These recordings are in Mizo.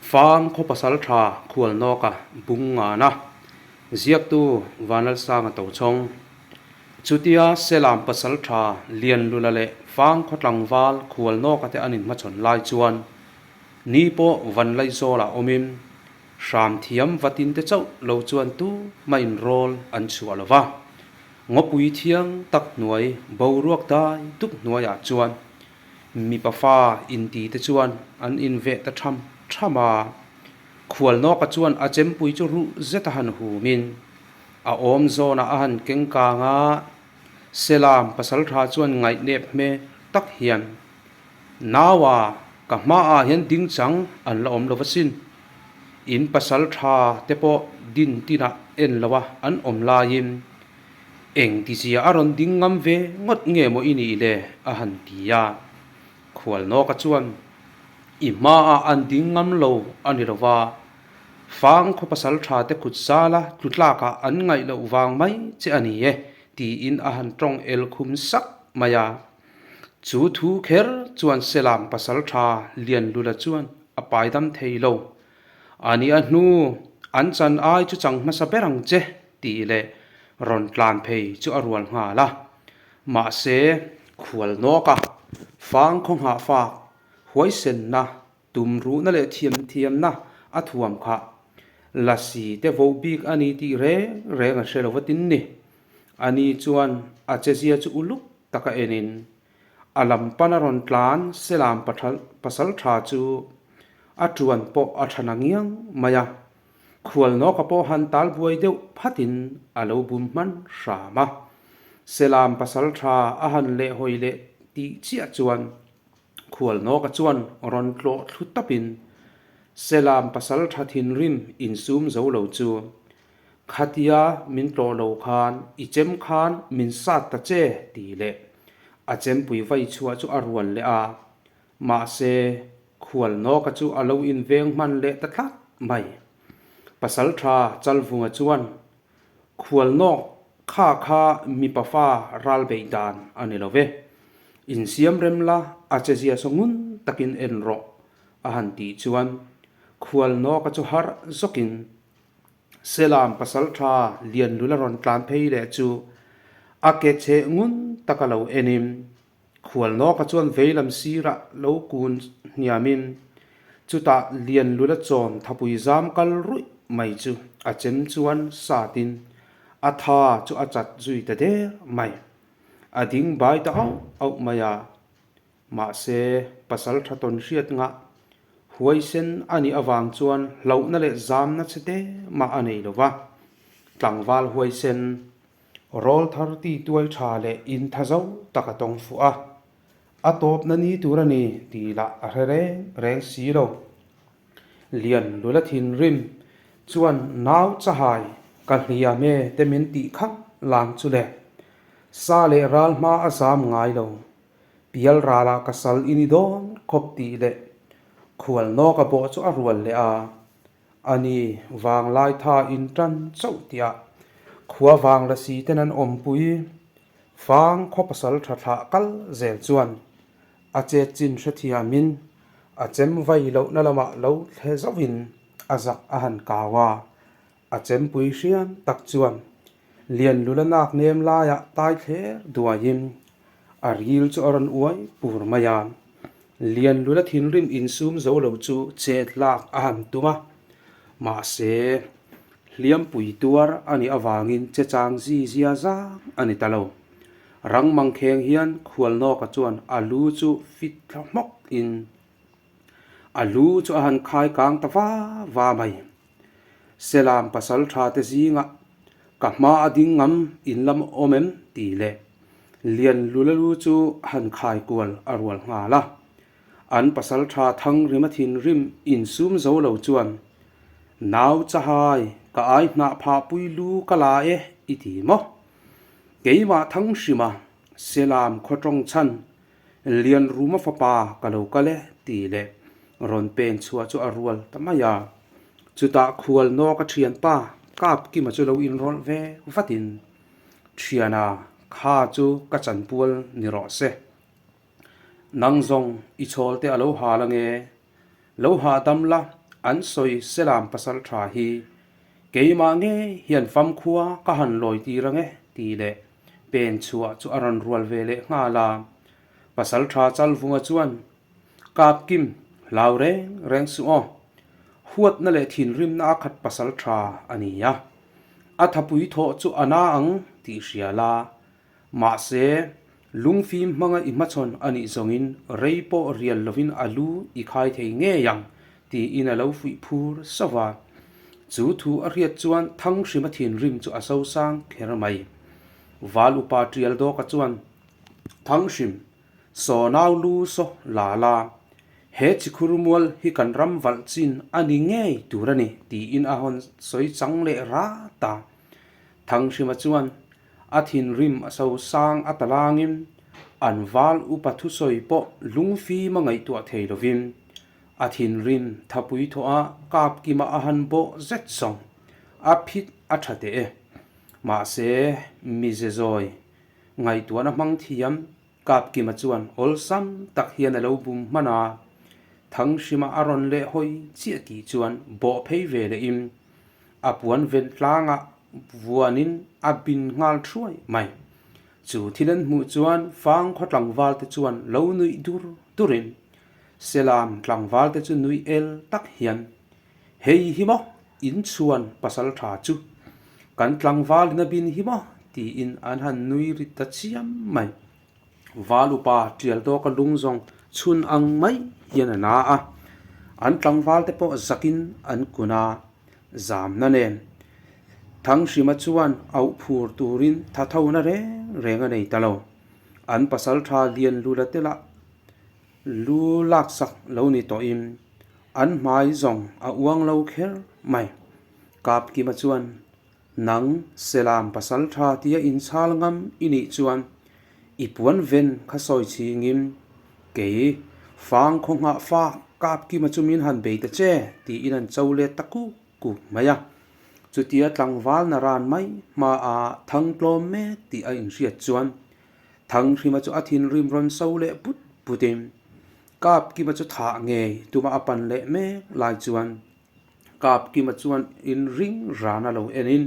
Fang khaw pasaltha Khualnawka bung ngana ziaktu Vanlalsanga Tochhawng. Chutia Selam pasaltha Lianlula leh Fang khaw tlangval Khualnawka te an inhmachhawn lai chuan ni pawh Vanlaizawlah awmin hram thiam vatin te chauh lo chuan tu mah inrawl an chhuah lo va. Ngawpui thiang tak hnuai boruak dai duk hnuaiah chuan Mipa fa inti te chuan an inveh ta tham tham a, Khualnawka chuan a chempui chu ruh zet a han humin a awm zawnah a han keng kang a, Selam pasaltha chuan ngaihnep hmel tak hian, Naua, ka hmaah hian ding chang an la awm lo asin. In pasaltha te pawh din tinah en loa an awm laiin Eng tizia a rawn ding ngam ve ngawt nge maw i nih le? a han ti a. Khualnawka chuan, I hmaah an ding ngam lo a ni lo va, fang khaw pasal tha te kut zala tlu tlakah an ngaih loh vang mai che a ni e, tiin a han tawng el khum sak mai a. Chu thu kher chuan Selam pasal tha Lianlula chuan a paidam thei lo. A nih a hnu, an chan ai chu chang hmasa ber ang che, tih leh rawn tlan phei chu a rual nghal a. Mahse, khual nawk a, fang khaw nghah fak, huaisenna, tumruhna leh thiamthiamna a thuam kha Lasi te vo bik a ni tih reng reng a hre lo va tin ni. Ani chuan a chezia chu uluk taka enin A lam pan a rawn tlan Selam pasal tha chu a tuan pawh a tha na ngiang mai a, Khualnawka pawh han tal buai deuh phatin a lo bum hman hram a. Selam pasal tha a han lehhawi leh tih chiah chuan Khualnawka chuan rawn tlawh thlu tawpin Selam pasal tha thinrim insum zo lo chu Khatia min tlawh lo khan i chem khan min sat ta che tih leh a chempui vai chhuah chu a rual leh a, mahse Khualnawka chu a lo inveng hman leh ta tlat mai. Pasaltha Chalvunga chuan Khualnawk kha kha mipa fa ral beih dan a ni lo ve, insiam rem la a chezia saw ngun takin en rawh a han tih chuan Khualnawka chu harh zawkin Selam pasaltha Lianlula rawn tlan phei leh chu a ke cheh ngun taka lo enin Khualnawka chuan veilam sirah lo kun hniamin chutah Lianlula chawn thapui zam kal ruih mai chu a chem chuan satin a tha chu a chat zui ta der mai. A ding bai ta auh auh mai a. Mahse, pasal tha tawn hriat ngah huaisen a nih avang chuan hlauhna leh zamna che te mah a nei lo va. Tlangval huaisen, rawl thar ti tuai tha leh in tha zo tak a tawng fuh a, a tawpna ni tur a ni tih lah a hre reng reng si lo. Lian lula thinrim chuan nau chahai ka hliam e te min tih khak lang chu le. Sa leh ral hma a zam ngai lo. Pial ralah ka sal i ni dawn khawp tih leh khual nawka pawh chu a rual leh a, a ni vanglai tha in tan chauh tihah khua vang la si ten an awmpui fang khaw pasal tha thlah kal zel chuan a chet chin hrethiamin a chem vai lohna lamah lo thle zauhin a zak a han kau a, A chempui hriam tak chuan Lianlula nak nem laiah tai thler duaiin a ril chu a rawn uai pur mai a. Lianlula thinrim insum zo lo chu chet lak a han tum a, mahse hliampui tuar a nih avangin che chang zi zia zang a ni ta lo. Rang mangkheng hian Khualnawka chuan a lu chu fit thla hmawk in a lu chu a han khai kang ta va va mai. Selam pasal tha te zingah ka hma a ding ngam in lam awm em tih leh Lian Lulalu chu han khai kual a rual nghal a. An pasal tha thang rima thinrim insum zo lo chuan Nau chahai ka ai hnah phah pui lu ka la e i ti maw? Keimah thang hrima Selam khaw tawng chhan Lian Ruma fapa ka lo kal e tih leh rawn pen chhuah chu a rual ta mai a. Chutah khual nawk a thianpa kap kima chu lo inrawlh ve vatin, Thiana, kha chu ka chanpual ni rawh se. Nang zawng i chhawl te a lo hal ange. Lo hahdam la, An sawi Selam pasalṭha hi keimah ngei hian famkhua ka han lawi tir ang e tih leh pen chhuah chu a rawn rual ve leh nghal a. Pasalṭha Chalvunga chuan Kapkim hlau reng reng suh aw. Huatna leh thinrimna a khat pasalṭha a ni a. A thapui thawh chu a na ang tih hria la. Mahse, lungfim hmanga i hmachhawn a nih zawngin rei pawh rial lovin a lu i khai thei ngei ang tiin a lo fuih phur sauh va. Chu thu a hriat chuan Thanghrima thinrim chu a sosang kher mai. Val upa Tial Dawka chuan, Thanghrim, Saw nau lu saw la la, he chikhur mual hi kan ram valh chin a ni ngei tur a ni tiin a hawn sawi chang leh rat a. Thanghrima chuan a thinrim a so sang a talangin an val upa thusawi pawh lungfim a ngaihtuah thei lovin a thinrim thapui thawh a kapkima a han bawh zet zawng a phit a tha teh e. Mahse, mize zawi Ngaihtuahna hmang thiam Kapkima chuan awlsam tak hian a lo bum hman a, Thanghrima a rawn leh hawi chiah tih chuan bawh phei ve lehin a puan ven tlangah vuanin a bin nghal thuai mai. Chu thil an hmuh chuan Fangkhaw tlangval te chuan lo nuih dur durin Selam tlangval te chu nuih el tak hian Hei hi maw inchhuan pasal tha chu kan tlangval in a bin hi maw tiin an han nui ri ta chiam mai. Val upa tial tawka lung zawng chhun ang mai hian a na a, an tlangval te pawh zakin an kun a, zamna nen Thanghrima chuan auh phur turin thathona reng reng a nei ta lo. An pasal tha lian lula te lah Lu laksak lo ni tawhin an hmai zawng a uang lo kher mai. Kapkima chuan, Nang Selam pasal tha tia inchhal ngam i nih chuan i puan ven kha sawi chhingin kei fang khaw nghah fak Kapkima chu min han bei ta che tiin an cho let ta kuk kuk mai a. Chutia tlangval na ran mai hmaah thang tlawm mek tih a inhriat chuan Thanghrima chu a thinrim rawn so leh put putin Kapkima chu thah ngei tuma a pan leh mek lai chuan Kapkima chuan inring ran a lo enin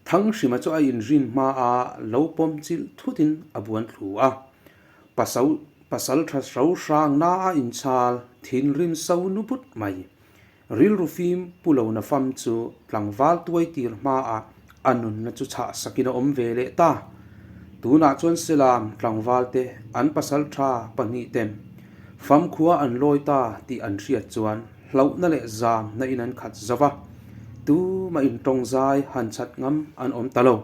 Thanghrima chu a inrin hma a lo pawm chilh thutin a buan thlu a. Pasau pasal tha hro hrang na a inchhal thinrim so nu but mai. Rilru fim pu lo na fam chu tlangval tuai tir hmaah a nunna chu chhah sakin a awm ve leh ta. Tunah chuan Selam tlangval te an pasal tha pahnih ten famkhua an lawi ta tih an hriat chuan hlauhna leh zamna in an khat zo va, tumah in tawngzai han chhat ngam an awm ta lo.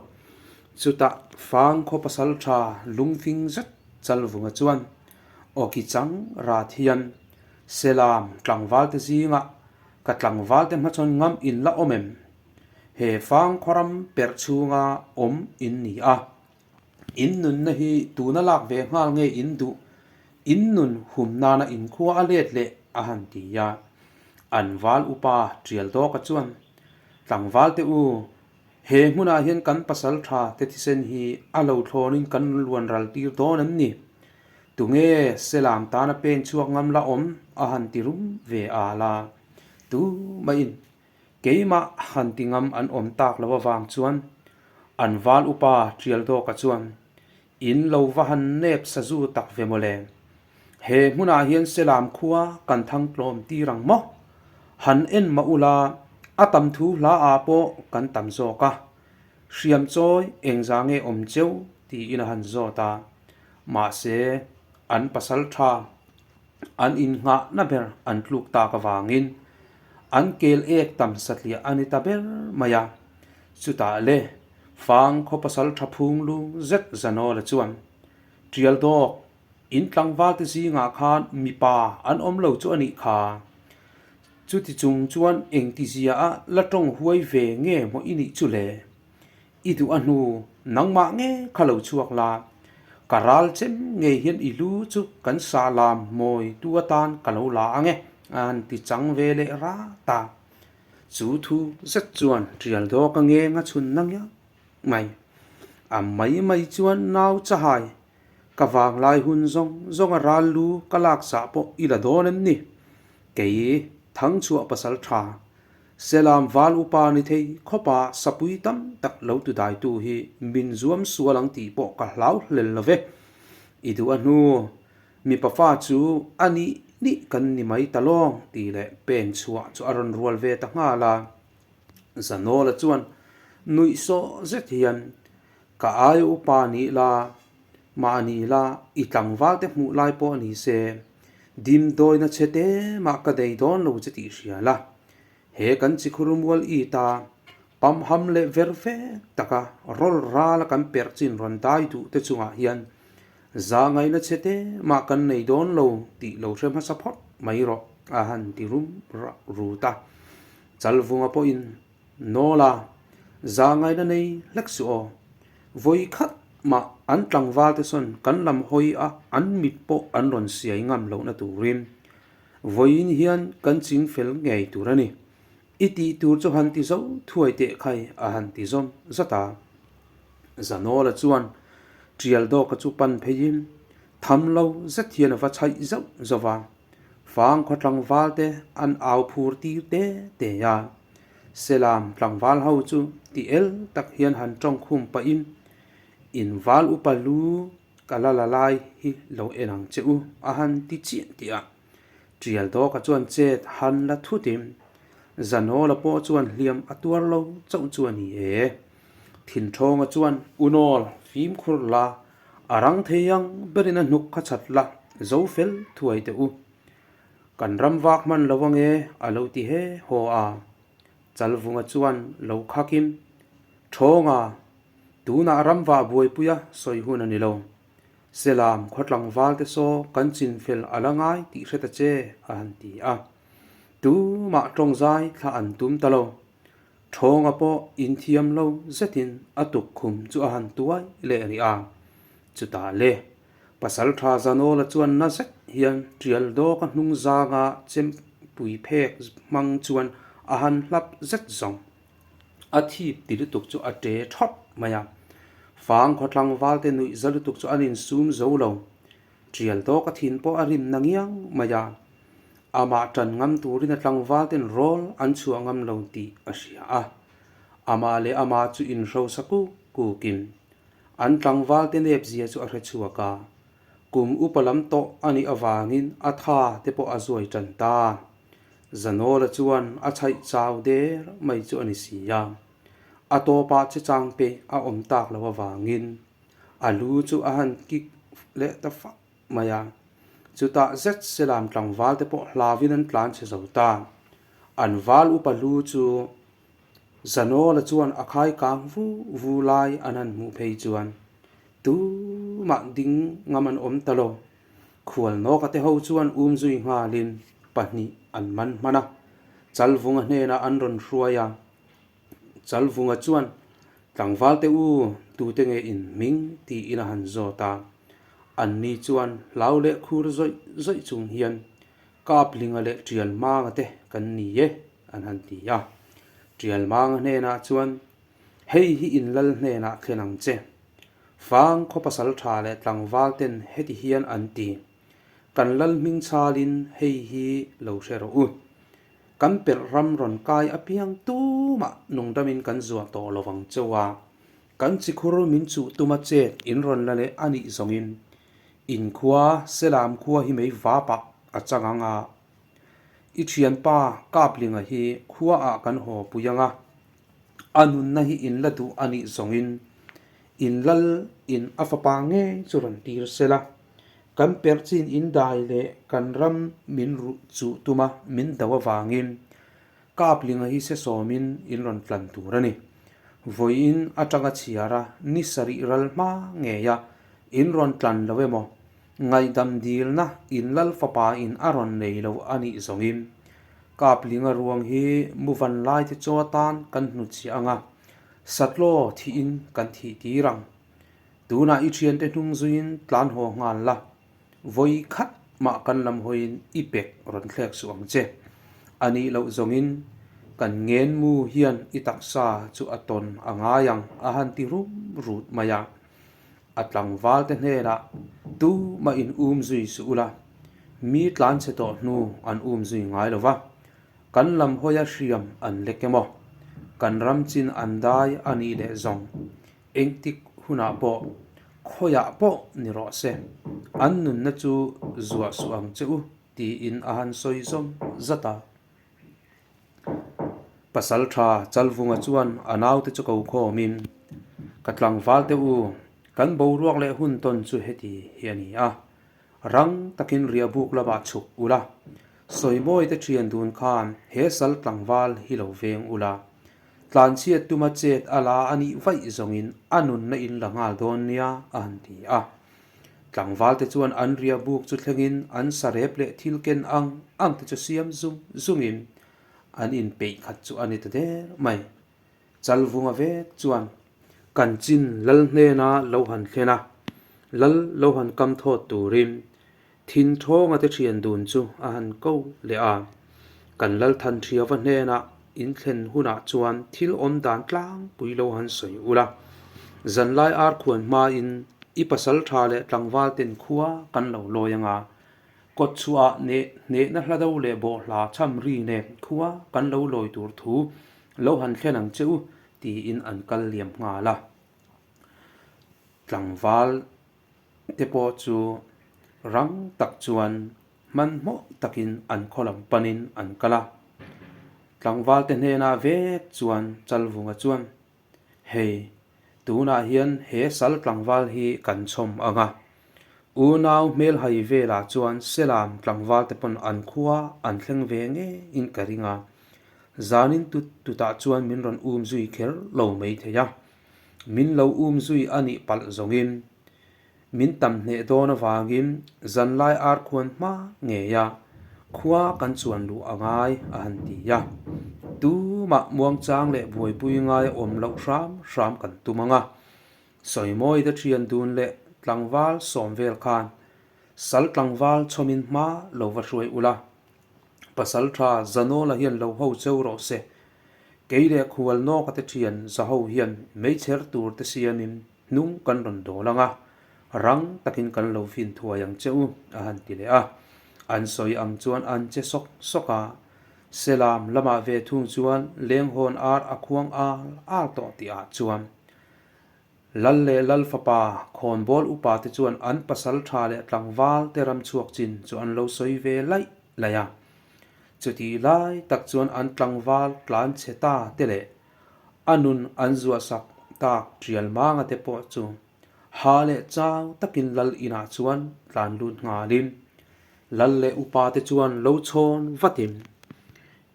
Chutah fangkhaw pasal tha lungfing zet Chalvunga chuan awki chang rat hian Selam tlangvalte zingah ka tlangvalte hmachhawn ngam in la awm em? He fang khawram perh chhunga awm in ni a. In nunna hi tuna lak ve nghal nge in duh? In nun hum nana in khua a let leh a han ti a. An val upa Tial Dawka chuan, Tlangvalte u, he hmunah hian kan pasal tha te thisen hi a lo thlawnin kan luan ral tir dawn em ni? Tunge Selam tana pen chhuak ngam la awm a han ti rum ve al a, tu maiin keimah han ti ngam an awm tak lo avang chuan an val upa Tial Dawka chuan in lo va han nep sazu tak ve mawle. He hmunah hian Selam khua kan thang tlawm tir ang maw? Han en mah ula a tam thu hla ah pawh kan tam zawk a, hriam chawi engzah nge awm cheu tiin a han zawt a. Mahse, an pasal tha, an innghahna ber an tluk tak avangin an kel ek tam satliah a ni ta ber mai a. Chutah le, fang khaw pasal tha phung lu zet Zanawla chuan, Tial dawk, in tlangval te zingah khan mipa an awm lo chu a nih kha. Chuti chung chuan engtizia a la tawng huai ve nge maw i nih chu le? I duh a hnu, nangmah nge kha lo chhuak la, ka ral chem ngei hian i lu chu kan sah lam mawi tu atan ka lo la ang e, a han ti chang ve leh rat a. Chu thu zet chuan tial dawk a ngeng a chhun na ngiang mai. A mai mai chuan nau chahai, ka vanglai hun zawng zawng a ral lu ka lak zah pawh i la dawn em ni? Kei. Thangchhuah pasal tha, Selam val upa ni thei khawpa sapui tam tak lo tu daitu hi min zuam sual ang tih pawh ka hlau hlel lo ve. I duh a hnu, mipa fa chu a nih nih kan ni mai ta lawng tih leh pen chhuah chu a rawn rual ve ta nghal a. Zanawla chuan nuih sawh zet hian ka ai upa nih la, mahni la i tlangval te hmuh lai pawh ni se, dimdawina chhe te mah ka dei dawn lo che tih hria la. He kan chikhur mual it a, pamham leh ver vek taka rawl ral a kan perh chin rawn dai duh te chungah hian zahngaihna chhe te mah kan nei dawn lo tih lo hre hmasa phawt mai rawh a han ti rum rut a. Chalvunga pawhin Nawla, zahngaihna nei hlek suh aw. Vawi khat mah an tlangval te sawn kan lam hawi a an mit pawh an rawn siai ngam lohna turin vawiin hian kan ching fel ngei tur a ni. I tih tur chu han ti zo thuai teh khai a han ti zawm zat a. Zanawla chuan Tial dawka chu pan pheiin tham lo zet hian a va chhaih zauh zauh a. Fang khaw tlangval te an au phur tir te te a. Selam tlangval ho chu ti el tak hian han tawng khum pahin in val upa lu ka la la lai hi lo en ang che u a han ti chiah tih a. Tial dawka chuan chet han la thutin Zanawla pawh chuan hliam a tuar lo chauh chu a ni e. Thinṭhawnga chuan Unawl fimkhur la A rang thei ang berin a hnuk kha chat la, zo fel thuai teh u. Kan ram vak hman lo ange a lo ti he haw a. Chalvunga chuan lo khakin, Thawnga, tunah ram vah buaipuia sawi hun a ni lo. Selam khaw tlangval te saw kan chin fel a la ngai tih hre ta che a han ti a. Tumah tawngzai thla an tum ta lo. Thawnga pawh inthiam lo zetin a tukkhum chu a han tuai leh rih a. Chutah le, Pasaltha Zanawla chuan na zet hian tial dawka hnung zanga chempui phek hmang chuan a han hlap zet zawng. A thip ti lutuk chu a ṭe ṭhawt mai a. Fang khawthlang valte nuih za lutuk chu an insum zo lo. Tial dawka thin pawh a rim na ngiang mai a. Amah ṭan ngam turin a tlangval ten rawl an chhuah ngam lo tih a hria a. Amah leh amah chu inhrosa kuk kukin an tlangval te nep zia chu a hre chhuak a. Kum upa lam tawh a nih avangin a tha te pawh a zuai ṭan ta. Zanawla chuan a chhaih chau der mai chu a ni si a. A tawpah che chang pe a awm tak loh avangin a lu chu a han kik leh ta fak mai a. Chutah zet Selam tlangval te pawh hlauin an tlan chhe zo ta. An val upa lu chu Zanawla chuan a khai kang vu vu lai an han hmuh phei chuan tumah ding ngam an awm ta lo. Khual nawka te ho chuan um zui nghalin pahnih an man hman a. Chalvunga hnenah an rawn hruai a. Chalvunga chuan, Tlangval te u, tute nge in hming? tiin a han zawt a. Anni chuan hlau leh khur zawih zawih chung hian, Kaplinga leh Tialmanga te kan ni e, an han ti a. Tialmanga hnenah chuan, Hei hi in lal hnenah thlen ang che. Fang khaw pasal tha leh tlangval ten heti hian an ti, Kan lal hming chhalin hei hi lo hre rawh u. Kan perh ram rawn kai apiang tumah nungdamin kan zuah tawh lo vang cheu a, kan chikhur min chuh tuma chet in rawn la leh a nih zawngin in khua Selam khua hi mei vapah a chang ang a, i thianpa Kaplinga hi khuaah kan haw pui ang a, a nunna hi in la duh a nih zawngin in lal in a fapa ngei chu rawn tir sela. Kan perh chin in dai leh kan ram min ruh chuh tuma min do avangin Kaplinga hi se sawmin in rawn tlan tur a ni. Vawiin atanga chhiar a ni sarih ral hma ngei a in rawn tlan lo emaw ngaihdam dilna in lal fapa in a rawn nei lo a nih zawngin Kaplinga ruang hi muvan lai te chaw atan kan hnutchhiah ang a, satlaw thihin kan thih tir ang. Tunah i thiante hnung zuiin tlan haw nghal la, vawi khat mah kan lam hawiin i pek rawn thlek suh ang che. A nih loh zawngin kan ngen mu hian i taksa chu a tawn a ngai ang a han ti rum rut mai a. A tlangval te hnenah tumah in um zui suh ula, mi tlan chhe tawh hnu an um zui ngai lo va. Kan lam hawia hriam an lek emaw, kan ram chin an dai a nih leh zawng engtik hunah pawh, khawiah pawh ni rawh se, an nunna chu zuah suh ang che u tiin a han sawi zawm zat a. Pasaltha Chalvunga chuan a naute chu ko khawmin, Ka tlangval te u, kan boruak leh hun tawn chu heti hi a ni a, rang takin riahbuk lamah chhuk ula, sawimawi te thian dun khan he sal tlangval hi lo veng ula, tlanchhiat tuma chet a la a nih vaih zawngin a nunna in la nghal dawn nia a han ti a. Tlangval te chuan an ria buk chu thlengin an sarep leh thil ken ang ang te chu siam zung zungin an inpeih khat chu a ni ta der mai. Chalvunga vek chuan kan chin lal hnena lo han thlen a, lal lo han kam thawt turin Thinṭhawnga te ṭhian dun chu a han ko leh a. Kan lal Thanṭhiava hnenah inthlen hunah chuan thil awm dan tlangpui lo han sawi ula. Zanlai ar khuan hmain i pasal ṭha leh tlangval ten khua kan lo lawi anga, kawtchhuah neh hnehna hla do leh bawhhla cham ri nen khua kan lo lawi tur thu lo han thlen ang che u tiin an kal liam nghal a. Tlangval te pawh chu rang tak chuan hmanhmawh takin an khaw lam panin an kal a. Tlangval te hnenah vek chuan Chalvunga chuan, Hei, tunah hian he sal tlangval hi kan chhawm ang a. Unau hmelhai velah chuan Selam tlangval te pawn an khua an thleng ve ngeiin ka ring a. Zanin tut tutah chuan min rawn um zui kher lo maithei a. Min lo um zui a nih palh zawngin, min tam hneh dawn avangin zanlai ar khuan hma ngei a, khua kan chuan luh a ngai a han ti a. Tumah muangchang leh buaipui ngai awm loh hram hram kan tum ang a. Sawimawi te thian dun leh tlangval sawm vel khan sal tlangval chhawmin hma lo va hruai ula, pasal tha Zanawla hian lo ho cheu rawh se. Kei leh khual nawka te thian zaho hian meichher tur te siamin hnung kan rawn dawl ang a, rang takin kan lo fin thuai ang che u, a han ti leh a. An sawi ang chuan an che sawk sawk a, Selam lamah ve thung chuan lenghawn ar a khuang al al tawh tihah chuan Lal leh Lal fapa khawnbawl upa te chuan an pasal tha leh tlangval te ram chhuak chin chu an lo sawi ve laih laih a. Chutih lai tak chuan an tlangval tlan chhe ta te leh a nun an zuahsak tak tial manga te pawh chu ha leh chau takin Lal inah chuan tlan lut nghalin Lal leh upa te chuan lo chhawn vatin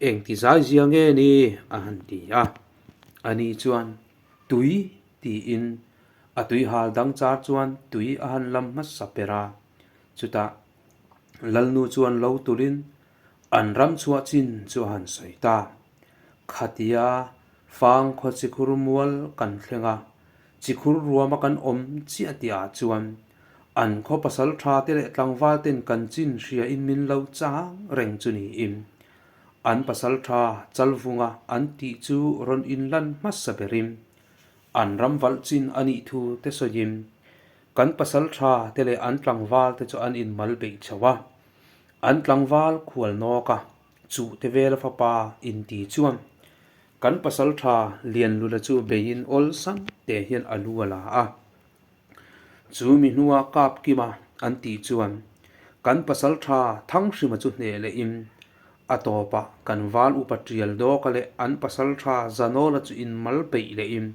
engti zai zia nge ni a han ti a. Ani chuan Tui tiin a tui hal dang char chuan tui a han lam hmasa per a. Chutah Lalnu chuan lo tulin an ram chhuah chin chu a han sawi ta. Khatia fang khaw chikhur mual kan thleng a, chikhur ruama kan awm chiah tihah chuan an khaw pasal tha te leh tlangval ten kan chin hriain min lo chang reng chu niin An pasaltha Chalvunga an tih chu rawn inlan hmasa berin an ram valh chin a nih thu te sawiin kan pasaltha te leh an tlangval te chu an inmal beih chho a. An tlangval khual nawk a, chuh te vela fapa inti chuan kan pasaltha Lianlula chu beiin awlsam te hian a lu a la a. Chu mi hnua kap kima an tih chuan kan pasal tha Thanghrima chu hneh lehin a tawpah kan val upa Tial Dawka leh an pasal tha Zanawla chu inmal peih lehin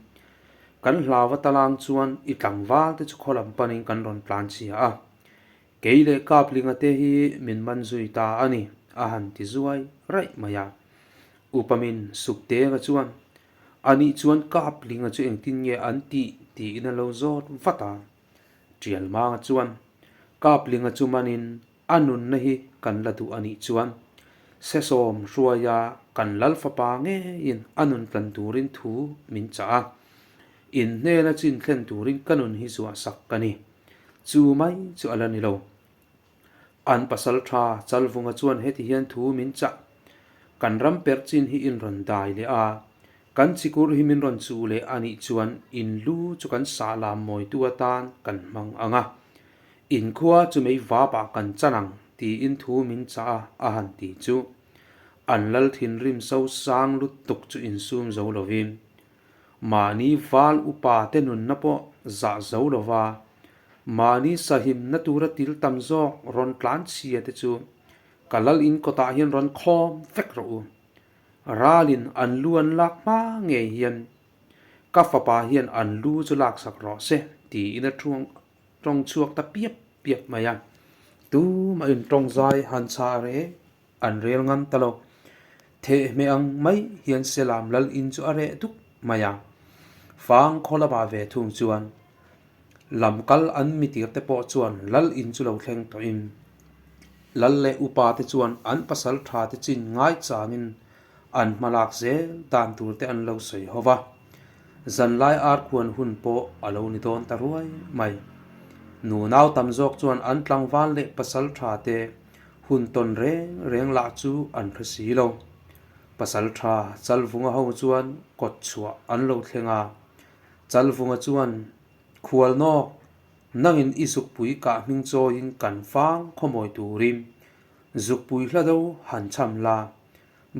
kan hlauva talang chuan i tlangval te chu khaw lam panin kan rawn tlan chhia a, kei leh Kaplinga te hi min man zui ta a ni a han ti zuai raih mai a. Upa min Suktenga chuan Anih chuan Kaplinga chu engtin nge an tih tiin a lo zawt vat a. Tialmanga chuan Kaplinga chu manin a nunna hi kan la duh anih chuan Sesawm hruaia kan lal fapa ngeiin a nun tlan turin thu min chah a, in hnena chin thlen turin ka nun hi zuahsak ka ni. Chu mai chu a la ni lo. An pasal tha Chalvunga chuan heti hian thu min chah, Kan ram perh chin hi in rawn dai leh a, kan chikur hi min rawn chuh leh a nih chuan in lu chu kan sah lam mawitu atan kan hmang ang a, in khua chu mei vapah kan chan ang tiin thu min chah a, a han ti chu. An lal thinrim sosang lutuk chu insum zo lovin mahni val upa te nunna pawh zah zo lova mahni sahimna tura til tam zawk rawn tlan chhia te chu ka lal in kawtah hian rawn khawm vek rawh u. Ralin an lu an lak hma ngei hian ka fapa hian an lu chu laksak rawh se tiin a tawng chhuak ta piap piap mai a. Tumah in tawng zai han chhah reng an rel ngam ta lo. Thehmeh ang mai hian Selam lal in chu a reh duk mai a. Fang khaw lamah ve thung chuan lam kal an mitir te pawh chuan lal in chu lo thleng tawhin lal leh upa te chuan an pasal tha te chin ngai changin an hma lak zel dan tur te an lo sawi ho va. Zanlai arkhuan hun pawh a lo ni dawn ta ruai mai. Nunau tam zawk chuan an tlangval leh pasal tha te Hun tawn reng reng lah chu an hre si lo. Pasaltha Chalvunga ho chuan kawt chhuah an lo thleng a. Chalvunga chuan, Khual nawk, nangin i zukpui kah hming chawiin kan fang khawmawi turin zukpui hla do han cham la,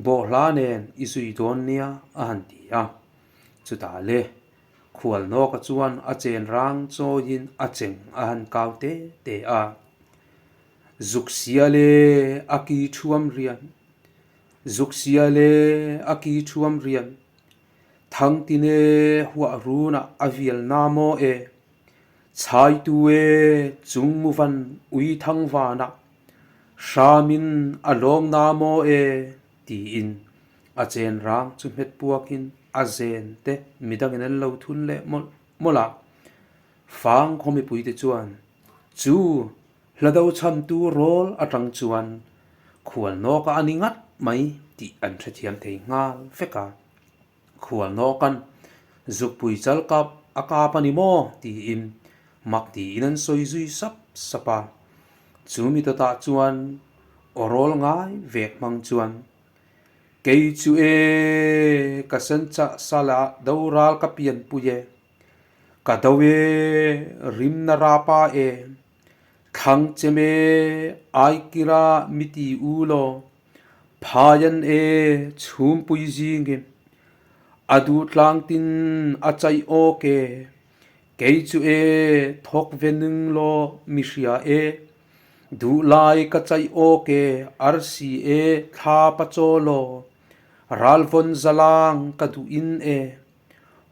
bawhhla nen i zui dawn nia a han ti a. Chutah le, Khual nawka chuan a chen rang chawiin a cheng a han kau te te a. Zuk sial e a ki thuam rian, Zuk sial e a ki thuam rian, Thangtin e huah runah a vial na maw e, Chhaitu e chung muvan ui thang vanah, Hramin a lawng na maw e tiin a chen rang chu hmet puakin a zen te midangin an lo thun leh mawlh mawlh a. Fang khaw mipuite chuan chu Hla do chhamtu rawl atang chuan khual nawka a ni ngat mai tih an hrethiam thei nghal vek a. Khual nawkan zukpui chal kap a kap a ni maw tiin mak tiin an sawi zui sap sap a. Chu mi tawtah chuan aw rawl ngai vek hmang chuan, Kei chu e, ka senchah sala do ral ka pianpui e, ka do e, rimna rapa e, Thlang chem e, aikira mi ti u law, phaian e, chhumpui zing e, a duh tlang tin a chaih awk e, kei chu e, thawk ve ning law mi hria e, duhlai ka chaih awk e, arsi e, thla pachaw law, ralvawn zalang ka duh in e,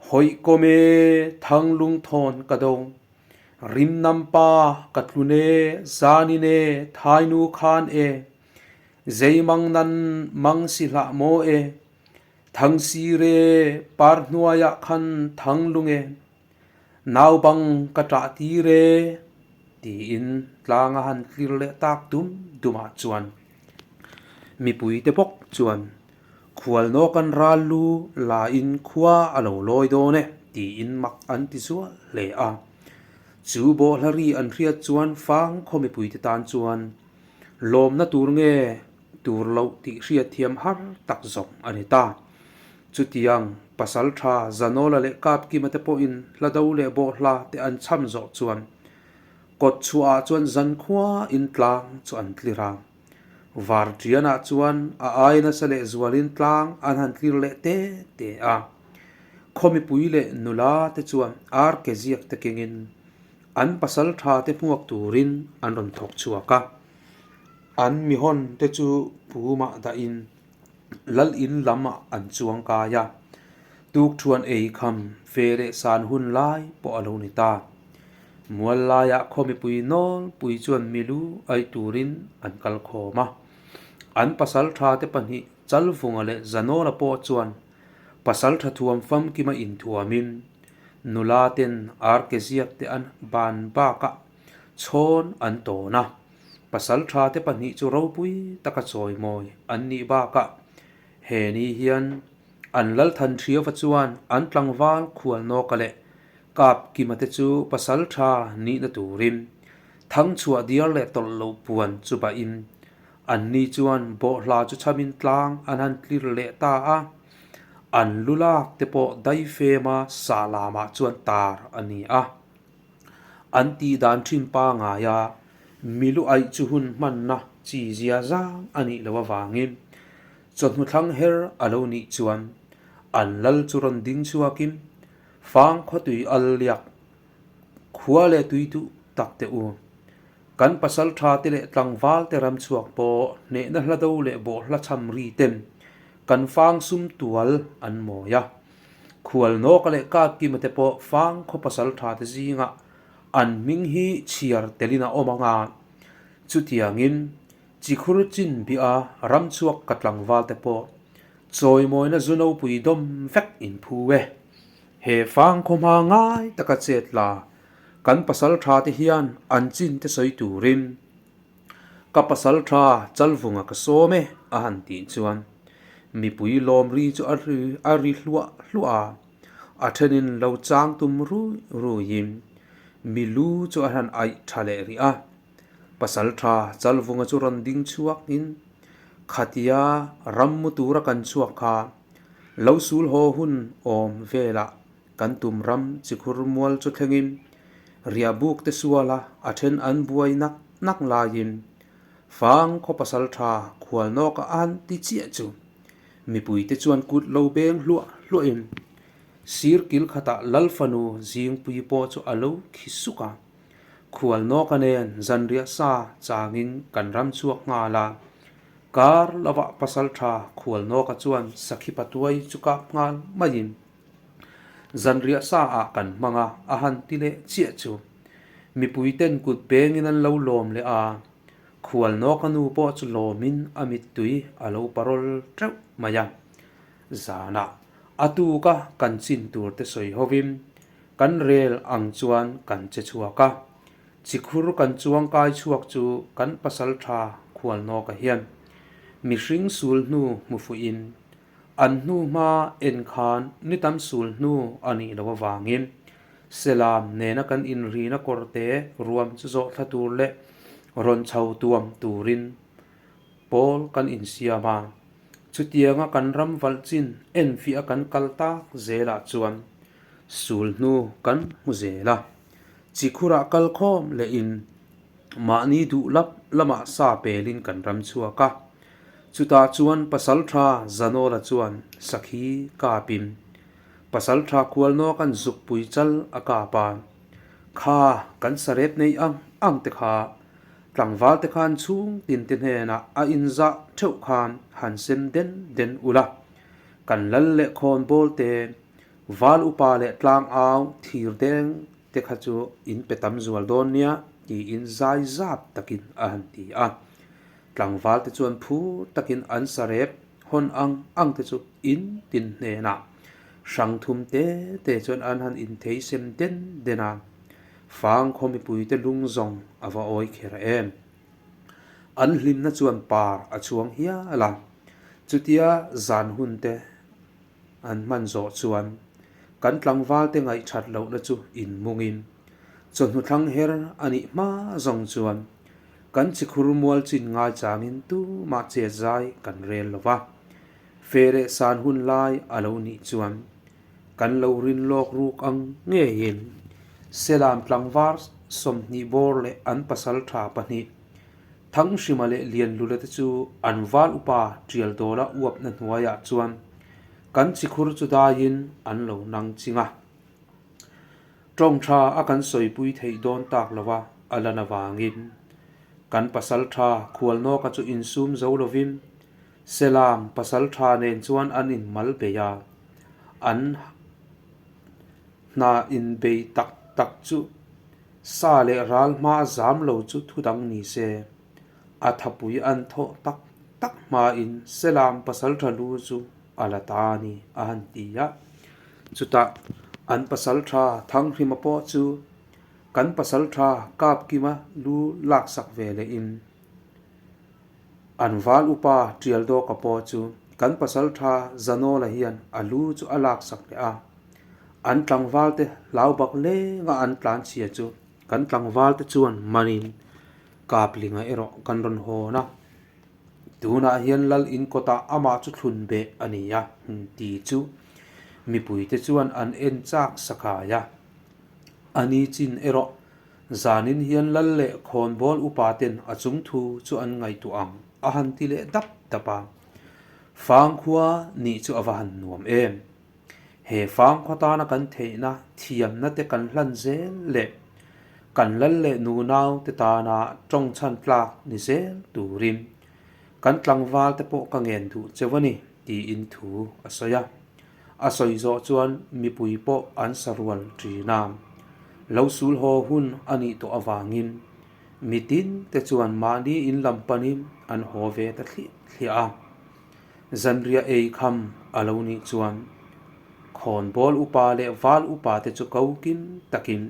Hawikom e, thanglungthawn ka do. Rimnam pa ka tlun e, zanin e, thainu khan e. Zeimang nan mang si hlah maw e. Thangsir e, par hnuai ah khan thanglung e. Naubang ka ṭah tir e, tiin tlang a han tlir leh tak dum dum ah chuan mipui te bawk chuan Khualnaw kan ral lu la in khua a lo lawi dawn e tiin mak an ti zual hle a. Chu bawhhla ri an hriat chuan fang khaw mipuite tan chuan lawmna tur nge tur loh tih hriatthiam har tak zawng a ni ta. Chutiang pasal tha Zanawla leh Kapkima te pawhin hla do leh bawhhla te an chham zawh chuan kawt chhuahah chuan zankhua in tlang chu an tlir a. Varṭianah chuan a ai nasa leh zualin tlang an han tlir leh te te a. Khaw mipui leh nula te chuan ar ke ziak te kengin an pasal tha te hmuak turin an rawn thawk chhuak a. An mihawn te chu pumah dahin lal in lamah an chuang kai a. Tukṭhuan ei kham fe leh san hun lai pawh a lo ni ta. Mual laiah khaw mipui nawlpui chuan milu aih turin an kal khawm a. An pasaltha te pahnih Chalvunga leh Zanawla pawh chuan pasaltha thuam famkima inthuamin nula ten arke ziak te an ban bakah chhawn an tawn a. Pasaltha te pahnih chu ropui taka chawimawi an nih bakah he ni hian an Lalthanhriava chuan an tlangval Khualnawka leh Kap Kima te chu pasal tha nihna turin thangchhuah diar leh tawlh loh puan chu bahin anni chuan bawhhla chu chhamin tlang an han tlir leh ta a, an lu lak te pawh daifema sa lamah chuan tar a ni a. An tih dan thin pangaia milu aih chu hun hmanna chi zia zang a nih loh avangin. Chawhnu thlang her a lo nih chuan an lal chu rawn ding chhuakin fang khawtui al liak khua leh tui duh tak teh u. Kan pasal tha te leh tlangval te ram chhuak pawh hnehna hla do leh bawhhla chham ri ten kan fang sum tual an mawi a. Khual nawka leh Kapkima te pawh fang khaw pasal tha te zingah an hming hi chhiar telin a awm ang a. Chutiangin Chikhur chin bih a ramchhuak ka tlangval te pawh chawimawina zu nopui dawm vek in phu e. He fang khaw hma ngai taka chet la kan pasal tha te hian an chin te sawi turin ka pasal tha Chalvunga ka sawm e a han tih chuan mipui lawm ri chu a ri a ri hluah hluah a, a thenin lo chang tum rui ruiin mi lu chu a han aih tha leh rih a. Pasalṭha Chalvunga chu rawn ding chhuakin khatia rammu tura kan chhuak kha lo sul haw hun awm velah kan tum ram chikhur mual chu thlengin riahbuk te suala a then an buai nak nak laiin fang khaw pasalṭha khualnawka an ti chiah chu mipuite chuan kut lo beng hluah hluahin sir kil khatah Lalfanu Zingpui pawh chu a lo khi suk a. Khual nawka nen zanriah sa changin kan ram chhuak nghal a, kar lovah pasal tha khual nawka chuan sakhi patuai chu kap nghal maiin zanriah sa ah kan hmang a, a han ti leh chiah chu. Mipui ten kut bengin an lo lawm leh a, khual nawka nu pawh chu lawmin a mittui a lo parawl teuh mai a. Zanah a tuka kan chin tur te sawi hovin Kan rel ang chuan kan che chhuak a, chikhur kan chuang kai chhuak chu kan pasal tha khualnawka hian mihring sul hnu hmu fuhin an hnu hma en khan ni tam sul hnu a nih loh avangin Selam nena kan inrina kawrte ruam chu zawh thla tur leh rawn chho tuam turin pawl kan insiam a. Chutianga kan ram valh chin enfiah a kan kal tak zelah chuan sul hnu kan hmu zel a, chikhurah kal khawm lehin mahni duh lap lamah sa pelin kan ram chhuak a. Chutah chuan Pasaltha Zanawla chuan sakhi kapin Pasaltha Khualnawka'n zukpui chal a kap a, Kha kan sarep nei ang ang te kha Tlangval te khan chhung tin te hnenah a inzah theuh khan han sem den den ula, kan lal leh khawn bawl te, val upa leh tlang au thir deng te kha chu in pe tam zual dawn nia tiin zai zap takin a han ti a. Tlangval te chuan phur takin an sarep hawn ang ang te chu in tin hnenah hrang thum te te chuan an han inthei sem den den a. Fang khaw mipuite lung zawng a va awi kher em? An hlimna chuan par a chhuang hial a, chutia zan hunte an hman zawh chuan kan tlangvalte ngaihthat lohna chu inmungin chawhnu thlang her a nih hma zawng chuan kan chikhur mual chin ngaichangin tumah chet zai kan rel lo va, fe leh san hun lai a lo nih chuan Kan lo rin lawk ruk ang ngeiin Selam tlangvar 20 bawr leh an pasal tha pahnih Thanghrima leh Lianlula te chu an val upa tial dawla uapna hnuaiah chuan kan chikhur chu daiin an lo nang ching a. Tawng tha a kan sawipui theih dawn tak lova a lan avangin kan pasal tha Khualnawka chu insum zo lovin Selam pasal tha nen chuan an inmal bei a. An hna inbei tak tak chu sa leh ral hma zam lo chu thu dang ni se, a thapui an thawh tak tak hmain Selam pasaltha lu chu a la ta a ni a han ti a. Chutah an pasaltha Thanghrima pawh chu kan pasaltha Kapkima lu laksak ve lehin, An val upa Tialdawka pawh chu kan pasaltha Zanawla hian a lu chu a laksak leh a, an tlangvalte hlau bak lenga an tlanchhia chu kan tlangvalte chuan manin Kaplinga erawh kan rawn hawn a, tunah hian Lal in kawtah amah chu thlun beh a ni a ti chu mipuite chuan an en chak sakai a, a ni chin erawh Zanin hian lal leh khawnbawl upa ten a chung thu chu an ngaihtuah ang a han ti leh dap dap a. Fangkhua nih chu a va han nuam em. He fangkhua tana kan theihna thiamna te kan hlan zel leh kan lal leh nunau te tana tawngchhan tlak ni zel turin kan tlangval te pawh ka ngen duh cheu a ni tiin thu a sawi a. A sawi zawh chuan mipui pawh an sa rual ṭhin a. Lo sul haw hun a nih tawh avangin mitin te chuan mahni in lam panin an haw ve ta thliah thliah a. Zanriah ei kham a lo nih chuan khawnbawl upa leh val upa te chu ko kim takin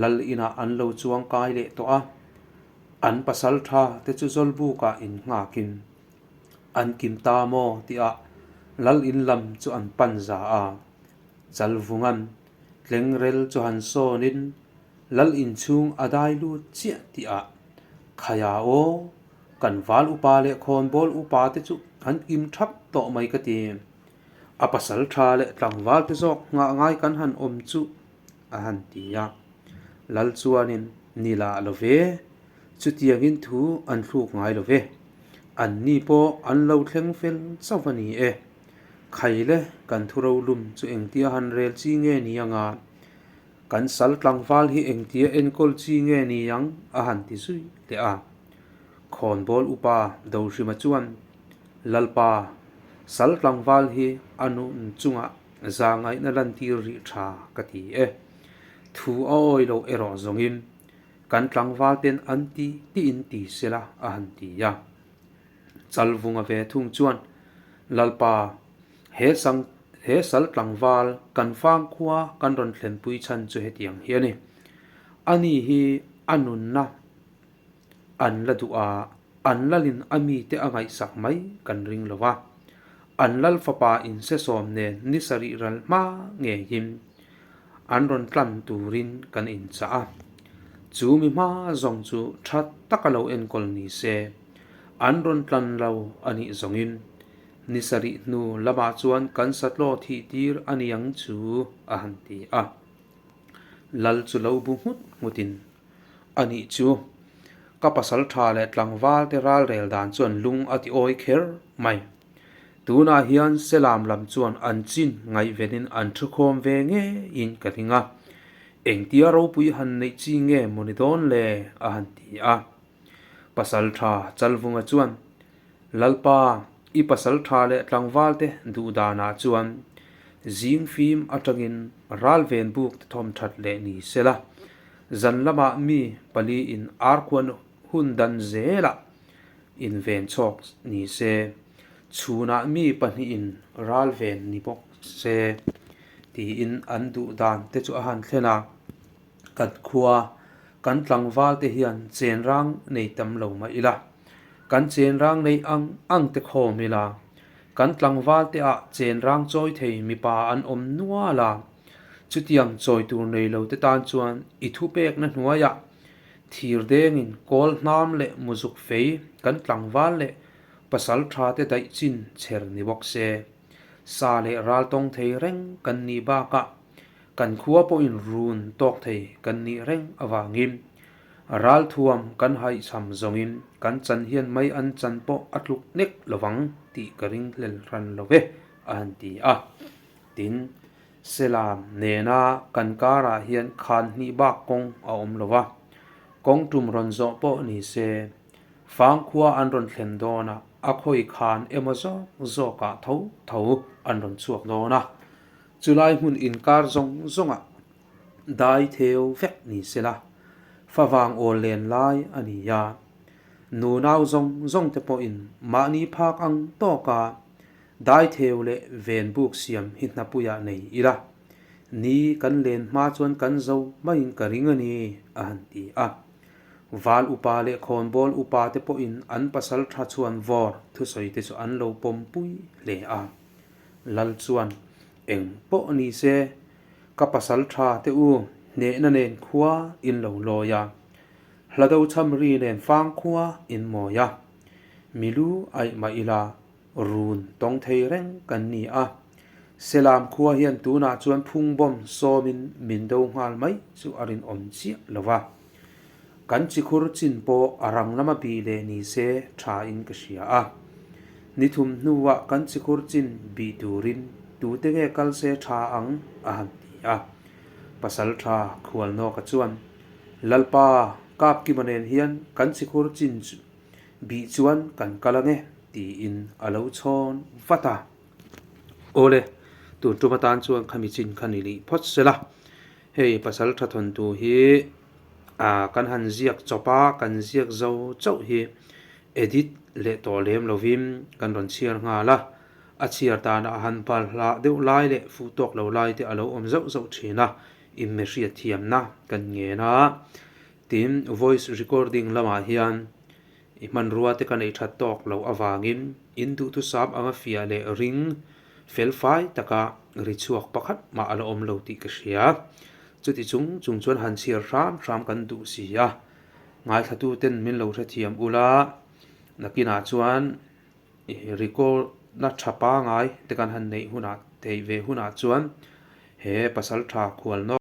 lal inah an lo chuang kai leh tawh a. An pasal tha te chu zawlbukah innghakin An kim ta maw tihah lal in lam chu an pan za a, Chalvungan tlengrel chu han sawnin lal inchhung a dai lut chiah tihah Khaia aw, kan val upa leh khawnbawl upa te chu an kim thap tawh mai ka ti. A pasal tha leh tlangval te zawk nghah ngai kan han awm chu a han ti a. Lal chuanin ni lah lo ve, chutiangin thu an thluk ngai lo ve. Anni pawh an lo thleng fel chauh a ni e. Khaile kan thu rolum chu engtia han rel chi nge ni anga? Kan sal tlangval hi engtia enkawl chi nge ni ang? a han ti zui leh a. Khawnbawl upa Dohrima chuan, Lalpa, sal tlangval hi a nun chungah Zahngaihna lantir rih tha ka ti e. Thu a awi loh erawh zawngin kan tlangval ten an ti tiin ti sela a han ti a. Chalvunga ve thung chuan Lalpa, he sang he sal tlangval kan fangkhua kan rawn thlenpui chhan chu hetiang hi a ni. Ani hi a nunna An la duh a, an lalin a mite a ngaihsak mai kan ring lo va. An lal fapa insesawm nen ni sarih ral hma ngeiin an rawn tlan turin kan inchah a. Chu mi hma zawng chu tha taka lo enkawl ni se, an rawn tlan lo a nih zawngin ni sarih hnu lamah chuan kan satlaw thih tir a ni ang chu a han ti a. Lal chu lo bu nghut nghutin A nih chu, ka pasal tha leh tlangval te ralrel dan chuan lung a ti awi kher mai. Tunah hian Selam lam chuan an chin ngaihvenin an thukhawm ve ngeiin ka ring a, engtia ropui han neih chi nge maw ni dawn le a han ti a. Pasal tha Chalvunga chuan, Lalpa, i pasal tha leh tlangval te duh danah chuan zing fim atangin ralven buk te thawm that leh ni sela, Zan lamah mi paliin arkhuan hun dan zelah inven chhawk ni se, chhunah mi pahnihin ral ven ni bawk se tiin an duh dan te chu a han thlen a. Kan khua, kan tlangval te hian chenrang nei tam lo mah ila, kan chenrang nei ang ang te khawm ila, kan tlangval te ah chenrang chawi thei mipa an awm nual a. Chutiang chawi tur nei lo te tan chuan i thupekna hnuaiah thir dengin kawl hnam leh muzuk fei kan tlangval leh pasal tha te daih chin chher ni bawk se. Sa leh ral tawng thei reng kan nih bakah kan khua pawhin run tawk thei kan nih reng avangin ral thuam kan haihchham zawngin kan chan hian mai an chan pawh a tluk nek lovang tih ka ring hlel hran lo ve a han ti a. Tin, Selam nena kan karah hian khan hnih bak kawng a awm lo va, kawng tum rawn zawh pawh ni se, fangkhua an rawn thlen dawn a, a khawi khan emaw zawk zawkah tho tho an rawn chhuak dawn a, chulai hmun inkar zawng zawngah dai theu vek ni se la, favang awl len lai a ni a, nunau zawng zawng te pawhin mahni phak ang tawka Daitheu leh ven buk siam hi hnapuiah nei ila, ni kan len hma chuan kan zo maiin ka ring a ni, a han ti a. Val upa leh khawnbawl upa te pawhin an pasal tha chuan vawr thusawi te chu an lo pawmpui hle a. Lal chuan, Eng pawh ni se, ka pasal tha te u hnehna nen khua in lo lawi a, hlado cham ri nen fang khua in mawi a, milu aih mah ila, Run tawng thei reng kan ni a, Selam khua hian tunah chuan phungbawm sawmin min do nghal mai chu a rinawm chiah lo va. Kan chikhur chin pawh a rang lama bih leh ni se tha in ka hria a. Ni thum hnuah kan chikhur chin bih turin tute nge kal se tha ang a han ti a. Pasaltha Khualnawka chuan, Lalpa, Kapkima nen hian kan chikhur chin bih chuan kan kal ange tiin a lo chhawn vat a. Awle, tun tum atan chuan khami chin kha ni lih phawt se la. Hei pasaltha thawntu hi kan han ziak chawp a, kan ziak zo chauh hi edit leh tawh lem lovin kan rawn chhiar nghal a, a chhiar danah a han bal hlah deuh lai leh fuh tawk lo lai te a lo awm zauh zauh thin a, inme hriat thiamna kan ngen a. Tin, voice recording lamah hian i hmanrua te ka neih that tawk loh avangin in duhthusam anga fiah leh ring fel fai taka ri chhuak pakhat mah a la awm lo tih ka hria. Chuti chung chung chuan han chhiar hram hram kan duh si a. Ngaithlatuten min lo hrethiam ula, nakinah chuan record na tha pangai te kan han neih hunah theih ve hunah chuan he pasaltha khual nawk.